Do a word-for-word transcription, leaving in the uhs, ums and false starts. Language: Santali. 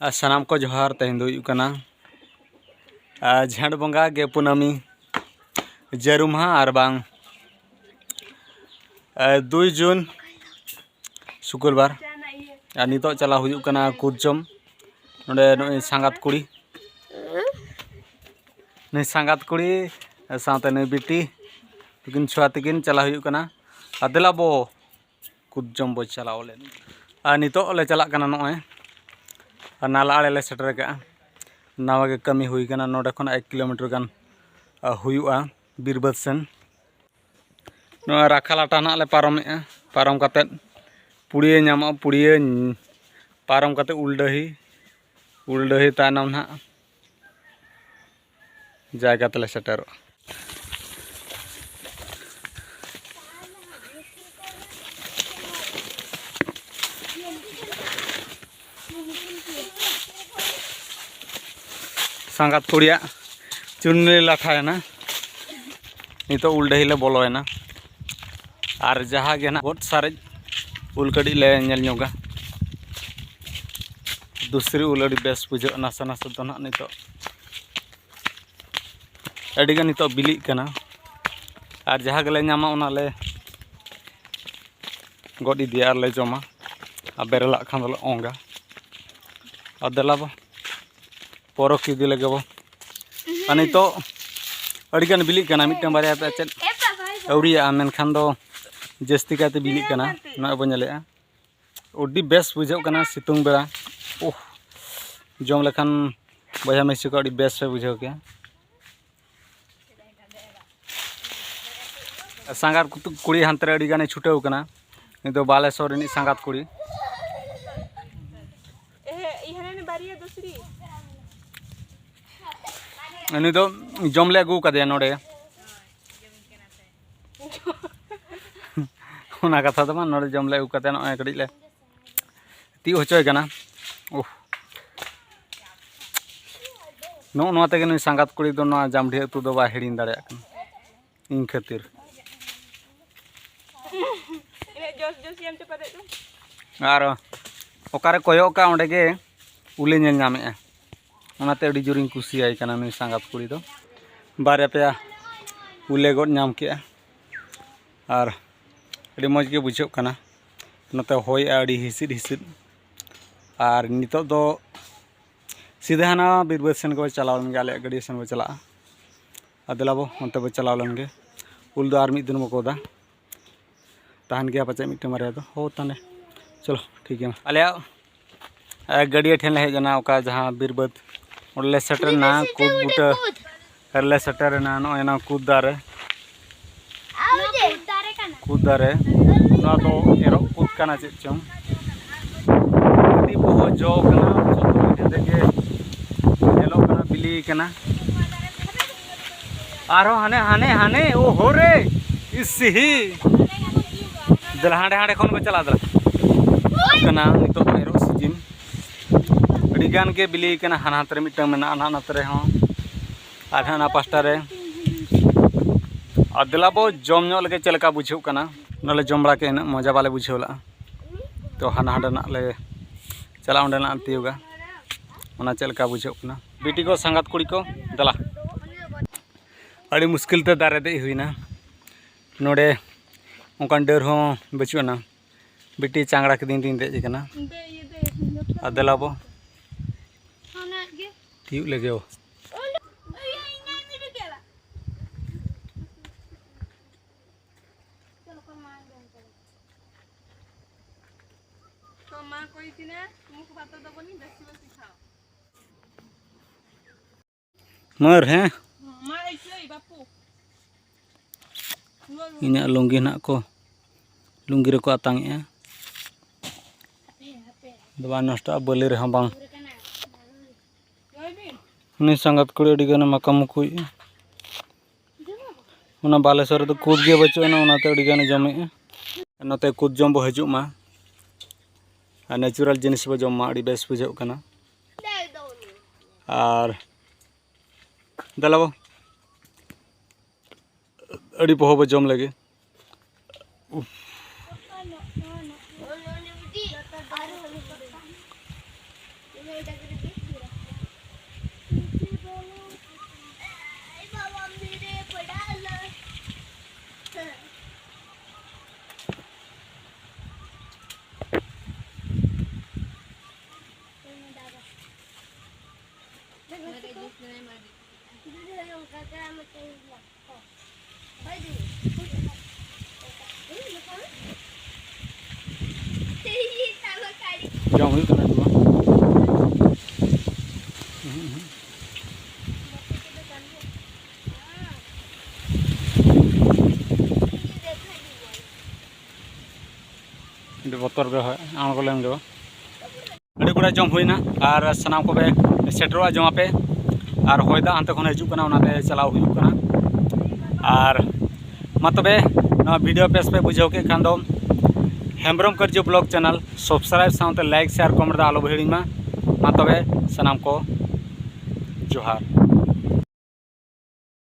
ᱟᱨ ᱥᱟᱱᱟᱢ ᱠᱚ ᱡᱚᱦᱟᱨ᱾ ᱛᱮᱦᱮᱧ ᱫᱚ ᱦᱩᱭᱩᱜ ᱠᱟᱱᱟ ᱟᱨ ᱡᱷᱮᱸᱴ ᱵᱚᱸᱜᱟ ᱜᱮ ᱠᱩᱱᱟᱹᱢᱤ, ᱡᱟᱹᱨᱩᱢ ᱢᱟᱦᱟ ᱟᱨ ᱵᱟᱝ ᱟᱨ ᱫᱩᱭ ᱡᱩᱱ ᱥᱩᱠᱩᱞ ᱵᱟᱨ᱾ ᱟᱨ ᱱᱤᱛᱚᱜ ᱪᱟᱞᱟᱣ ᱦᱩᱭᱩᱜ ᱠᱟᱱᱟ ᱠᱩᱫᱽ ᱡᱚᱢ᱾ ᱱᱚᱰᱮ ᱱᱩᱭ ᱥᱟᱸᱜᱟᱛ ᱠᱩᱲᱤ, ᱱᱩᱭ ᱥᱟᱸᱜᱟᱛ ᱠᱩᱲᱤ ᱥᱟᱶᱛᱮ ᱱᱩᱭ ᱵᱤᱴᱤ ᱛᱤᱠᱤᱱ ᱪᱷᱩᱣᱟ ᱛᱤᱠᱤᱱ ᱪᱟᱞᱟᱣ ᱦᱩᱭᱩᱜ ᱠᱟᱱᱟ᱾ ᱟᱨ ᱫᱮᱞᱟ ᱵᱚ ᱠᱩᱫᱽ ᱡᱚᱢ ᱵᱚ ᱪᱟᱞᱟᱣ ᱞᱮᱱ᱾ ᱟᱨ ᱱᱤᱛᱚᱜ ᱞᱮ ᱪᱟᱞᱟᱜ ᱠᱟᱱᱟ ᱱᱚᱜᱼᱚᱭ, ᱟᱨ ᱱᱟᱞᱟ ᱟᱲᱮ ᱞᱮ ᱥᱮᱴᱮᱨ ᱠᱟᱜᱼᱟ᱾ ᱱᱟᱣᱟ ᱜᱮ ᱠᱟᱹᱢᱤ ᱦᱩᱭ ᱠᱟᱱᱟ, ᱱᱚᱰᱮ ᱠᱷᱚᱱ ᱮᱠ ᱠᱤᱞᱳᱢᱤᱴᱟᱨ ᱜᱟᱱ ᱟ, ᱦᱩᱭᱩᱜᱼᱟ ᱵᱤᱨᱵᱟᱹᱫᱽ ᱥᱮᱱ᱾ ᱱᱚᱣᱟ ᱨᱟᱠᱷᱟ ᱞᱟᱴᱟ ᱱᱟᱜ ᱞᱮ ᱯᱟᱨᱚᱢᱮᱜᱼᱟ᱾ ᱯᱟᱨᱚᱢ ᱠᱟᱛᱮᱫ ᱯᱩᱲᱤᱭᱟᱹ ᱧᱟᱢᱚᱜᱼᱟ, ᱯᱩᱲᱤᱭᱟᱹ ᱯᱟᱨᱚᱢ ᱠᱟᱛᱮᱫ ᱩᱞᱰᱟᱹᱦᱤ, ᱩᱞᱰᱟᱹᱦᱤ ᱛᱟᱭᱱᱚᱢ ᱱᱟᱦᱟᱜ ᱡᱟᱭᱜᱟ ᱛᱮᱞᱮ ᱥᱮᱴᱮᱨᱚᱜᱼᱟ᱾ ᱥᱟᱸᱜᱟᱛ ᱠᱩᱲᱤᱭᱟᱜ ᱪᱩᱱᱱᱤ ᱞᱟᱴᱷᱟᱭᱮᱱᱟ᱾ ᱱᱤᱛᱚᱜ ᱩᱞᱰᱟᱹᱦᱤ ᱞᱮ ᱵᱚᱞᱚᱭᱮᱱᱟ᱾ ᱟᱨ ᱡᱟᱦᱟᱸ ᱜᱮ ᱱᱟᱜ ᱵᱚᱦᱚᱜ ᱥᱟᱨᱮᱡ ᱩᱞ ᱠᱟᱹᱴᱤᱡ ᱞᱮ ᱧᱮᱞ ᱧᱚᱜᱟ᱾ ᱫᱩᱥᱨᱤ ᱩᱞ ᱟᱹᱰᱤ ᱵᱮᱥ ᱵᱩᱡᱷᱟᱹᱜᱼᱟ, ᱱᱟᱥᱮ ᱱᱟᱥᱮ ᱫᱚ ᱱᱟᱜ ᱱᱤᱛᱚᱜ ᱟᱹᱰᱤᱜᱟᱱ ᱱᱤᱛᱚᱜ ᱵᱤᱞᱤᱜ ᱠᱟᱱᱟ᱾ ᱟᱨ ᱡᱟᱦᱟᱸ ᱜᱮᱞᱮ ᱧᱟᱢᱟ ᱚᱱᱟᱞᱮ ᱜᱚᱫ ᱤᱫᱤᱭᱟ ᱟᱨᱞᱮ ᱡᱚᱢᱟ᱾ ᱟᱨ ᱵᱮᱨᱮᱞᱟᱜ ᱠᱷᱟᱱ ᱫᱚᱞᱮ ᱚᱝᱟ᱾ ᱟᱨ ᱫᱮᱞᱟ ᱵᱚ ᱯᱚᱨᱚᱠ ᱤᱫᱤ ᱞᱮᱜᱮ ᱵᱚ᱾ ᱟᱨ ᱱᱤᱛᱚᱜ ᱟᱹᱰᱤᱜᱟᱱ ᱵᱤᱞᱤᱜ ᱠᱟᱱᱟ, ᱢᱤᱫᱴᱟᱝ ᱵᱟᱨᱭᱟ ᱯᱮ ᱪᱮᱫ ᱟᱹᱣᱨᱤᱭᱟᱜᱼᱟ, ᱢᱮᱱᱠᱷᱟᱱ ᱫᱚ ᱡᱟᱹᱥᱛᱤ ᱠᱟᱭᱛᱮ ᱵᱤᱞᱤᱜ ᱠᱟᱱᱟ᱾ ᱱᱚᱜᱼᱚᱭ ᱵᱚ ᱧᱮᱞᱮᱜᱼᱟ, ᱟᱹᱰᱤ ᱵᱮᱥ ᱵᱩᱡᱷᱟᱹᱜ ᱠᱟᱱᱟ ᱥᱤᱛᱩᱝ ᱵᱮᱲᱟ᱾ ᱩᱦ, ᱡᱚᱢ ᱞᱮᱠᱷᱟᱱ ᱵᱚᱭᱦᱟ ᱢᱤᱥᱤ ᱠᱚ ᱟᱹᱰᱤ ᱵᱮᱥ ᱯᱮ ᱵᱩᱡᱷᱟᱹᱣ ᱠᱮᱭᱟ᱾ ᱥᱟᱸᱜᱟᱛ ᱠᱩᱛᱩ-, ᱠᱩᱲᱤ ᱦᱟᱱᱛᱮ ᱨᱮ ᱟᱹᱰᱤ ᱜᱟᱱᱮ ᱪᱷᱩᱴᱟᱹᱣ ᱠᱟᱱᱟ᱾ ᱱᱩᱭ ᱫᱚ ᱵᱟᱞᱮᱥᱚᱨ ᱨᱤᱱᱤᱡ ᱥᱟᱸᱜᱟᱛ ᱠᱩᱲᱤ᱾ ᱩᱱᱤ ᱫᱚ ᱡᱚᱢ ᱞᱮ ᱟᱹᱜᱩ ᱠᱟᱫᱮᱭᱟ ᱱᱚᱰᱮ᱾ ᱚᱱᱟ ᱠᱟᱛᱷᱟ ᱫᱚ ᱵᱟᱝ, ᱱᱚᱰᱮ ᱡᱚᱢ ᱞᱮ ᱟᱹᱜᱩ ᱠᱟᱛᱮ ᱱᱚᱜᱼᱚᱭ ᱠᱟᱹᱴᱤᱡ ᱞᱮ ᱛᱤᱭᱳᱜ ᱦᱚᱪᱚᱭ ᱠᱟᱱᱟ᱾ ᱩᱦ᱾ ᱱᱚᱜᱼᱚ ᱱᱚᱣᱟ ᱛᱮᱜᱮ ᱱᱩᱭ ᱥᱟᱸᱜᱟᱛ ᱠᱩᱲᱤ ᱫᱚ ᱱᱚᱣᱟ ᱡᱟᱢᱰᱷᱤᱭᱟᱹ ᱩᱛᱩ ᱫᱚ ᱵᱟᱭ ᱦᱤᱲᱤᱧ ᱫᱟᱲᱮᱭᱟᱜ ᱠᱟᱱᱟ ᱤᱧ ᱠᱷᱟᱹᱛᱤᱨ᱾ ᱤᱱᱟᱹᱜ ᱡᱚᱥ ᱡᱚᱥ ᱮᱢ ᱪᱟᱯᱟᱫᱮᱫ ᱫᱚ᱾ ᱟᱨ ᱚᱠᱟᱨᱮ ᱠᱚᱭᱚᱜ ᱠᱟᱜ ᱚᱸᱰᱮ ᱜᱮ ᱩᱞᱮ ᱧᱮᱞ ᱧᱟᱢᱮᱜᱼᱟ᱾ ᱚᱱᱟᱛᱮ ᱟᱹᱰᱤ ᱡᱳᱨᱤᱧ ᱠᱩᱥᱤᱭᱟᱭ ᱠᱟᱱᱟ ᱱᱩᱭ ᱥᱟᱸᱜᱟᱛ ᱠᱩᱲᱤ ᱫᱚ᱾ ᱵᱟᱨᱭᱟ ᱯᱮᱭᱟ ᱩᱞᱮ ᱜᱚᱫ ᱧᱟᱢ ᱠᱮᱜᱼᱟ ᱟᱨ ᱟᱹᱰᱤ ᱢᱚᱡᱽ ᱜᱮ ᱵᱩᱡᱷᱟᱹᱜ ᱠᱟᱱᱟ᱾ ᱱᱚᱛᱮ ᱦᱚᱭᱮᱜᱼᱟ ᱟᱹᱰᱤ ᱦᱤᱸᱥᱤᱫ ᱦᱤᱸᱥᱤᱫ᱾ ᱟᱨ ᱱᱤᱛᱚᱜ ᱫᱚ ᱥᱤᱫᱷᱟᱹ ᱦᱟᱱᱟ ᱵᱤᱨ ᱵᱟᱹᱫᱽ ᱥᱮᱱ ᱜᱮᱵᱚ ᱪᱟᱞᱟᱣ ᱞᱮᱱ ᱜᱮ, ᱟᱞᱮᱭᱟᱜ ᱜᱟᱹᱰᱭᱟᱹ ᱥᱮᱱ ᱵᱚ ᱪᱟᱞᱟᱜᱼᱟ᱾ ᱟᱨ ᱫᱮᱞᱟ ᱵᱚ ᱚᱱᱛᱮ ᱵᱚ ᱪᱟᱞᱟᱣ ᱞᱮᱱ ᱜᱮ᱾ ᱩᱞ ᱫᱚ ᱟᱨ ᱢᱤᱫ ᱫᱤᱱ ᱵᱚ ᱜᱚᱫᱟ᱾ ᱛᱟᱦᱮᱱ ᱜᱮᱭᱟ ᱯᱟᱪᱮᱫ ᱢᱤᱫᱴᱮᱱ ᱵᱟᱨᱭᱟ ᱫᱚ᱾ ᱦᱳ ᱛᱟᱦᱞᱮ ᱪᱚᱞᱚ ᱴᱷᱤᱠ ᱜᱮᱭᱟ᱾ ᱟᱞᱮᱭᱟᱜ, ᱮ, ᱜᱟᱹᱰᱭᱟᱹ ᱴᱷᱮᱱ ᱞᱮ ᱦᱮᱡ ᱮᱱᱟ, ᱚᱠᱟ ᱡᱟᱦᱟᱸ ᱵᱤᱨ ᱵᱟᱹᱫᱽ, ᱚᱸᱰᱮ ᱞᱮ ᱥᱮᱴᱮᱨ ᱮᱱᱟ᱾ ᱠᱩᱫ ᱵᱩᱴᱟᱹ ᱨᱮᱞᱮ ᱥᱮᱴᱮᱨ ᱮᱱᱟ᱾ ᱱᱚᱜᱼᱚᱭ ᱱᱚᱣᱟ ᱠᱩᱫ ᱫᱟᱨᱮ, ᱠᱩᱫ ᱫᱟᱨᱮ, ᱱᱚᱣᱟ ᱫᱚ ᱮᱨᱚᱜ ᱠᱩᱫ ᱠᱟᱱᱟ ᱪᱮᱫ ᱪᱚᱝ᱾ ᱟᱹᱰᱤ ᱵᱚᱦᱚᱜ ᱡᱚ ᱠᱟᱱᱟ, ᱡᱚᱛᱚ ᱦᱮᱸᱫᱮ ᱜᱮ ᱧᱮᱞᱚᱜ ᱠᱟᱱᱟ, ᱵᱤᱞᱤ ᱠᱟᱱᱟ᱾ ᱟᱨᱦᱚᱸ ᱦᱟᱱᱮ, ᱦᱟᱱᱮ, ᱦᱟᱱᱮ, ᱳ ᱦᱳ ᱨᱮ, ᱤᱥ ᱦᱤ᱾ ᱫᱮᱞᱟ ᱦᱟᱸᱰᱮ, ᱦᱟᱸᱰᱮ ᱠᱷᱚᱱ ᱠᱚ ᱪᱟᱞᱟᱜ ᱫᱮᱞᱟ᱾ ᱠᱟᱱᱟ, ᱱᱤᱛᱚᱜ ᱫᱚ ᱮᱨᱚᱜ ᱥᱤᱡᱤᱱ᱾ ᱟᱹᱰᱤ ᱜᱟᱱ ᱜᱮ ᱵᱤᱞᱤ ᱠᱟᱱᱟ, ᱦᱟᱱᱟ ᱦᱟᱛ ᱨᱮ ᱢᱤᱫᱴᱟᱝ ᱢᱮᱱᱟᱜᱼᱟ, ᱱᱟᱦᱟᱜ ᱱᱟᱛᱮ ᱨᱮᱦᱚᱸ, ᱟᱨ ᱦᱟᱱᱟ ᱯᱟᱥᱴᱟ ᱨᱮ᱾ ᱟᱨ ᱫᱮᱞᱟ ᱵᱚ ᱡᱚᱢ ᱧᱚᱜ ᱞᱮᱜᱮ, ᱪᱮᱫ ᱞᱮᱠᱟ ᱵᱩᱡᱷᱟᱹᱜ ᱠᱟᱱᱟ᱾ ᱚᱱᱟᱞᱮ ᱡᱚᱢ ᱵᱟᱲᱟ ᱠᱮᱫ, ᱩᱱᱟᱹᱜ ᱢᱚᱡᱟ ᱵᱟᱞᱮ ᱵᱩᱡᱷᱟᱹᱣ ᱞᱮᱜᱼᱟ᱾ ᱛᱚ ᱦᱟᱱᱟ ᱦᱟᱸᱰᱮᱱᱟᱜ ᱞᱮ ᱪᱟᱞᱟᱜᱼᱟ, ᱚᱸᱰᱮᱱᱟᱜ ᱛᱤᱭᱳᱜᱟ, ᱚᱱᱟ ᱪᱮᱫ ᱞᱮᱠᱟ ᱵᱩᱡᱷᱟᱹᱜ ᱠᱟᱱᱟ᱾ ᱵᱤᱴᱤ ᱠᱚ, ᱥᱟᱸᱜᱟᱛ ᱠᱩᱲᱤ ᱠᱚ, ᱫᱮᱞᱟ᱾ ᱟᱹᱰᱤ ᱢᱩᱥᱠᱤᱞ ᱛᱮ ᱫᱟᱨᱮ ᱫᱮᱡ ᱦᱩᱭᱱᱟ᱾ ᱱᱚᱰᱮ ᱚᱱᱠᱟᱱ ᱰᱟᱹᱨ ᱦᱚᱸ ᱵᱟᱹᱪᱩᱜ ᱟᱱᱟ᱾ ᱵᱤᱴᱤ ᱪᱟᱝᱲᱟ ᱠᱤᱫᱤᱧ ᱛᱤᱧ ᱫᱮᱡ ᱟᱠᱟᱱᱟ᱾ ᱟᱨ ᱫᱮᱞᱟ ᱵᱚ, ᱛᱤᱭᱩᱜ ᱞᱮᱜᱮ ᱵᱚ᱾ ᱢᱟᱹᱨ ᱦᱮᱸ᱾ ᱤᱧᱟᱹᱜ ᱞᱩᱝᱜᱤ ᱱᱟᱜ ᱠᱚ, ᱞᱩᱝᱜᱤ ᱨᱮᱠᱚ ᱟᱛᱟᱝ ᱮᱜᱼᱟ᱾ ᱫᱚ ᱵᱟᱝ ᱱᱚᱥᱴᱚᱜᱼᱟ, ᱵᱟᱹᱞᱤ ᱨᱮᱦᱚᱸ ᱵᱟᱝ᱾ ᱩᱱᱤ ᱥᱟᱸᱜᱟᱛ ᱠᱩᱲᱤ ᱟᱹᱰᱤ ᱜᱟᱱᱮ ᱢᱟᱠᱟ ᱢᱩᱠᱩᱭᱮᱜᱼᱟ᱾ ᱚᱱᱟ ᱵᱟᱞᱮᱥᱚᱨ ᱨᱮᱫᱚ ᱠᱩᱫ ᱜᱮ ᱵᱟᱹᱪᱩᱜ ᱟᱱᱟ, ᱚᱱᱟᱛᱮ ᱟᱹᱰᱤ ᱜᱟᱱᱮ ᱡᱚᱢᱮᱜᱼᱟ᱾ ᱱᱚᱛᱮ ᱠᱩᱫ ᱡᱚᱢ ᱵᱚ ᱦᱤᱡᱩᱜ ᱢᱟ, ᱟᱨ natural ᱡᱤᱱᱤᱥ ᱵᱚ ᱡᱚᱢ ᱢᱟ, ᱟᱹᱰᱤ ᱵᱮᱥ ᱵᱩᱡᱷᱟᱹᱜ ᱠᱟᱱᱟ᱾ ᱟᱨ ᱫᱮᱞᱟ ᱵᱚ, ᱟᱹᱰᱤ ᱯᱚᱦᱚ ᱵᱚ ᱡᱚᱢ ᱞᱮᱜᱮ᱾ ᱩᱯᱷ᱾ ᱡᱚᱢ ᱦᱩᱭᱩᱜ ᱠᱟᱱᱟ ᱱᱤᱛᱚᱜ ᱢᱟ᱾ ᱟᱹᱰᱤ ᱵᱚᱛᱚᱨ ᱜᱮ ᱦᱚᱭ ᱟᱬᱜᱚ ᱞᱮᱱ ᱜᱮ᱾ ᱟᱹᱰᱤ ᱜᱚᱴᱟ ᱡᱚᱢ ᱦᱩᱭᱱᱟ ᱟᱨ ᱥᱟᱱᱟᱢ ᱠᱚᱜᱮ ᱥᱮᱴᱮᱨᱚᱜᱼᱟ, ᱡᱚᱢ ᱟᱯᱮ᱾ ᱟᱨ ᱦᱚᱭ ᱫᱟᱜ ᱦᱟᱱᱛᱮ ᱠᱷᱚᱱ ᱦᱤᱡᱩᱜ ᱠᱟᱱᱟ, ᱚᱱᱟᱛᱮ ᱪᱟᱞᱟᱣ ᱦᱩᱭᱩᱜ ᱠᱟᱱᱟ᱾ ᱟᱨ ᱢᱟ ᱛᱚᱵᱮ, ᱱᱚᱣᱟ ᱵᱷᱤᱰᱤᱭᱳ ᱵᱮᱥ ᱯᱮ ᱵᱩᱡᱷᱟᱹᱣ ᱠᱮᱫ ᱠᱷᱟᱱ ᱫᱚ ᱦᱮᱢᱵᱨᱚᱢ ᱠᱟᱹᱨᱡᱩ ᱵᱞᱚᱜ ᱪᱮᱱᱮᱞ ᱥᱟᱵᱥᱠᱨᱟᱭᱤᱵ ᱥᱟᱶᱛᱮ ᱞᱟᱭᱤᱠ, ᱥᱮᱭᱟᱨ, ᱠᱚᱢᱮᱱᱴ ᱫᱚ ᱟᱞᱚ ᱵᱚ ᱦᱤᱲᱤᱧ ᱢᱟ᱾ ᱢᱟ ᱛᱚᱵᱮ ᱥᱟᱱᱟᱢ ᱠᱚ ᱡᱚᱦᱟᱨ᱾